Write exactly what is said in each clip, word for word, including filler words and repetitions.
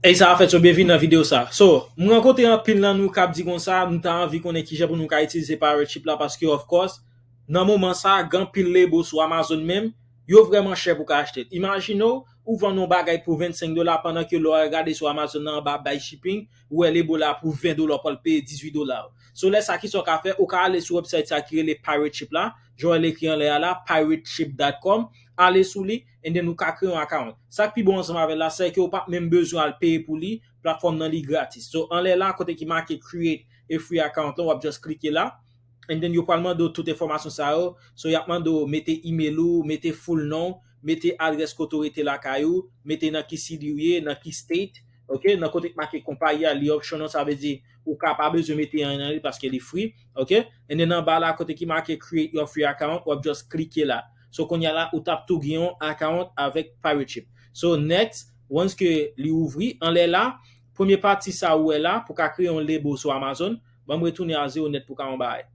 Ey, sa a fèt, so byenvini nan videyo sa. So, m rankontre anpil nan nou k ap di konsa, nou ta anvi konnen kijan pou nou ka itilize Pirate Ship la, paske, of course, nan moman sa, gen anpil label sou Amazon menm, yo vrèman chè pou ka achte. Imajine w, ou vann yon bagay pou vennsenk dola, pandan ke lè w al gade sou Amazon nan anba bay shipping, ou wè label la pou ven dola, w pral peye dizuit dola. So, lè sa, kisa w ka fè? Ou ka ale sou website sa ki rele Pirate Ship la, jan w wè l ekri anlè a la, pirate ship dot com, ale sou li, and then ou ka kreye yon account. Sa k pi bon ansanm avè l la, se ke ou p ap menm bezwen al peye pou li, platfòm nan li gratis. So, anlè la, kote ki make create a free account la, w ap just klike la, and then yo pral mande w tout enfòmasyon sa yo. So, y ap mande w mete email ou, mete full non, mete adrès kote w rete lakay ou, mete nan ki city ou ye, nan ki state, ok, nan kote k make konpayi a, li optional, sa vle di ou ka pa bezwen mete anyen nan li paske li free, ok? And then anba la, kote ki make create your free account, w ap just klike la. So, kounye a la, ou t ap tou gen yon account avèk Pirate Ship. So, next, once ke li ouvri, anlè la, premye pati sa ou wè la, pou ka kreye yon label sou Amazon, ban m retounen a zewo nèt pou ka yon bagay.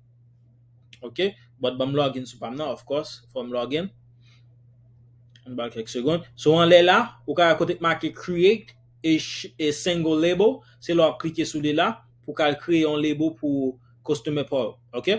Ok? But ban m login sou pa m nan, of course, fò m login. Ann ba l kèk segonn. So, anlè la, ou ka wè kote k make create a, sh- a single label, se lè w ap klike sou li la, pou ka al kreye yon label pou customer pa w, ok?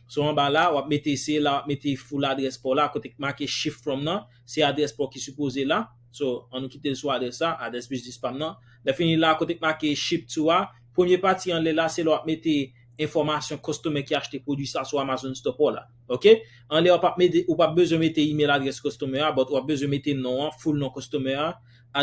So, anba la, w ap mete, se la, w ap mete full adrès pa w la, kote k make ship from nan, se adrès pa w ki sipoze la. So, ann nou kite l sou adrès la, adrès biznis pa m nan. Lè fini la, kote k make ship to a, premye pati anlè la, se lè w ap mete enfòmasyon customer ki achte pwodui sa sou Amazon Store pa w la, ok? Anlè, w p ap mete, ou p ap bezwen mete email adrès customer a, but w ap bezwen mete non an, full non customer a,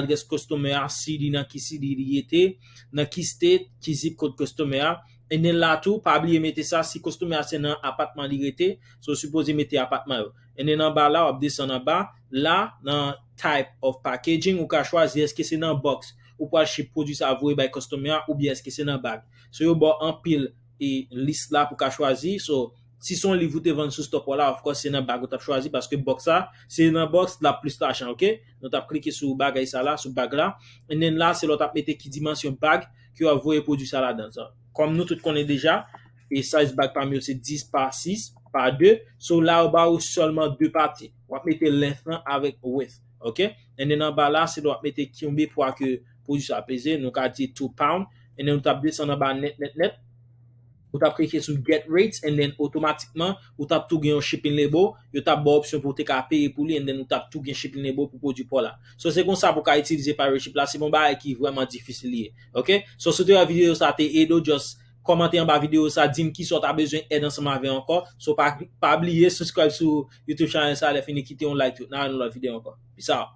adrès customer a, city, nan ki city li rete, nan ki state, ki zip code customer a. And then la tou, pa bliye mete sa, si customer a se nan apatman li rete, so w sipoze mete apatman yo. And then anba la, w ap desann anba, la, nan type of packaging, ou ka chwazi èske se nan box ou pral ship pwodui sa voye bay customer a, oubyen èske se nan bag. So, yo ba w anpil e lis la pou ka chwazi. So, si se yon liv ou te vann sou store pa w la, of course, se nan bag ou t ap chwazi, paske box la, se nan box, l ap plis lajan, ok? Nou t ap klike sou bagay sa la, sou bag la. And then la, se lè w t ap mete ki dimansyon bag ke w ap voye pwodui sa ladan. So, kòm nou tout konnen deja, e size bag pa m yo se dis pa sis pa de. So, la, yo ba ou sèlman de pati. W ap mete length lan avèk width, ok? And then anba la, se lè w ap mete konbyen pwa ke pwodui sa peze, nou ka di two pound. And then ou t ap desann anba nèt, nèt, nèt. Ou t ap klike sou get rates, and then otomatikman, ou t ap tou gen yon shipping label, yo t ap ba w opsyon pou w te ka peye pou li, and then ou t ap tou gen shipping label pou pwodui pa w la. So, se konsa pou w ka itilize Pirate Ship la, se pa yon bagay ki vrèman difisil li ye, ok? So, si w te wè videyo sa te ede w, just kòmante anba videyo sa, di m kisa w ta bezwen èd ansanm avè ankò. So, pa, pa bliye subscribe sou YouTube channel sa, lè fini kite yon like tou. N a wè nan lòt videyo ankò. Peace out.